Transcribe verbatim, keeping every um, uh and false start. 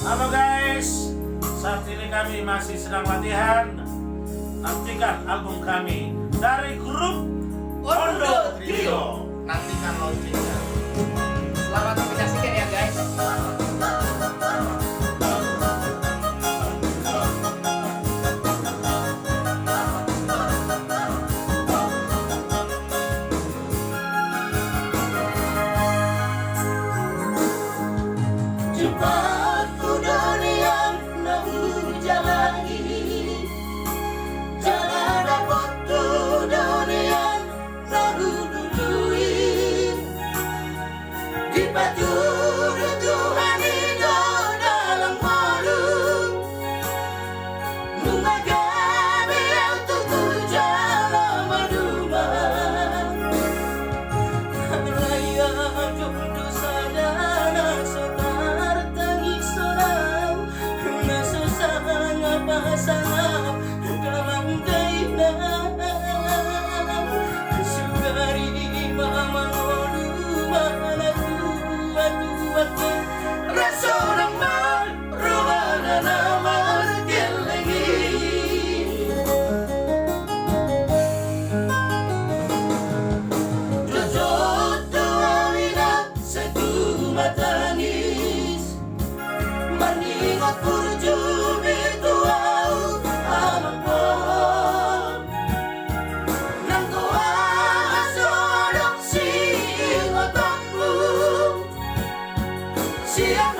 Halo guys, saat ini kami masih sedang latihan. Nantikan album kami dari grup Ondo Trio. Nantikan launchingnya. Selamat menyaksikan ya guys. Jumpangku do nian na hujalangi, jala dapotku do nian na hududui. Dipatudu Tuhan i do dalan ngolu. Nunga gabe au tutu jala maduma. Alai adong do sada na so tartangis sonang, na so sangap sangap damang dainang. Sugari ma mangolu ma na tuat-tuat, ra sonang ma rohana na margelleng i. Jotjot do au inna sai tumatangis, maningot burju be tu au amangku. Nanggo aha so adong siingotonku, sian